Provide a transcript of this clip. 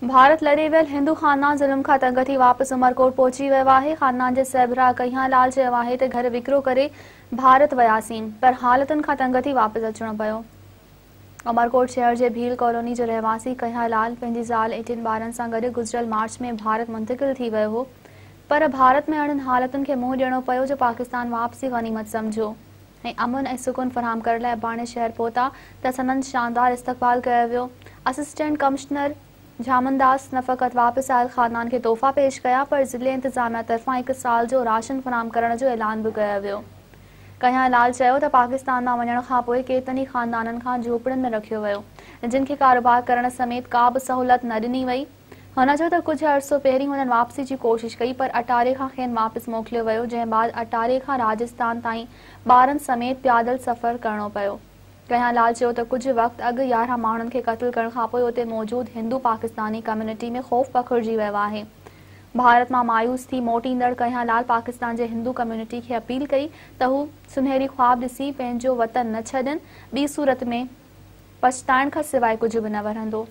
ڀارت لڏي ويل هندو خاندان ظلم کان تنگ ٿي واپس عمرڪوٽ پهچي ويو آهي. خاندان جي سربراهه ڪنهيا لال چيو آهي ته گهر وڪرو ڪري ڀارت وياسين پر حالتن کان تنگ ٿي واپس اچڻو پيو. عمرڪوٽ شهر جي ڀيل ڪالوني جو رهواسي ڪنهيا لال پنهنجي زال ۽ ٽن ٻارن سان گڏ گذريل مارچ ۾ ڀارت منتقل ٿي ويو هو پر ڀارت ۾ اهڙن حالتن کي منهن ڏيڻو پيو جو پاڪستان واپسي غنيمت سمجهيو. ۽ امن ۽ سڪون فراهم ڪرڻ لاء اباڻي شهر پهتا ته سندن شاندار استقبال ڪيو ويو. اسسٽنٽ ڪمشنر جهامنداس نه فقط واپس آيل خاندان کي تحفا پيش ڪيا پر ضلعي انتظاميا طرفان هڪ سال جو راشن فراهم ڪرڻ جو اعلان به ڪيو ويو. ڪنهيا لال چيو ته پاڪستان مان وڃڻ کانپوء ڪيترن ئي خاندانن کان جهوپڙين ۾ رکيو ويو جن کي ڪاروبار ڪرڻ سميت ڪا به سهولت نه ڏني وئي. هن چيو ته ڪجهه عرصو پهرين هنن واپسي جي ڪوشش ڪئي پر اٽاري کان کين واپس موڪليو ويو جنهن بعد اٽاري کان راجستان تائين ٻارن سميت پيادل سفر ڪرڻو پيو. ڪنهيا لال چيو ته ڪجهه وقت اڳ 11 ماڻهن کي قتل ڪرڻ کانپوء اتي موجود هندو پاڪستاني ڪميونٽي ۾ خوف پکڙجي ويو آهي. ڀارت مان مايوس ٿي موٽيندڙ ڪنهيا لال پاڪستان جي هندو ڪميونٽي کي اپيل ڪئي ته هو سنهري خواب ڏسي پنهنجو وطن نه ڇڏين ٻي صورت ۾ پڇتائڻ کان سواء ڪجهه به نه ورندو.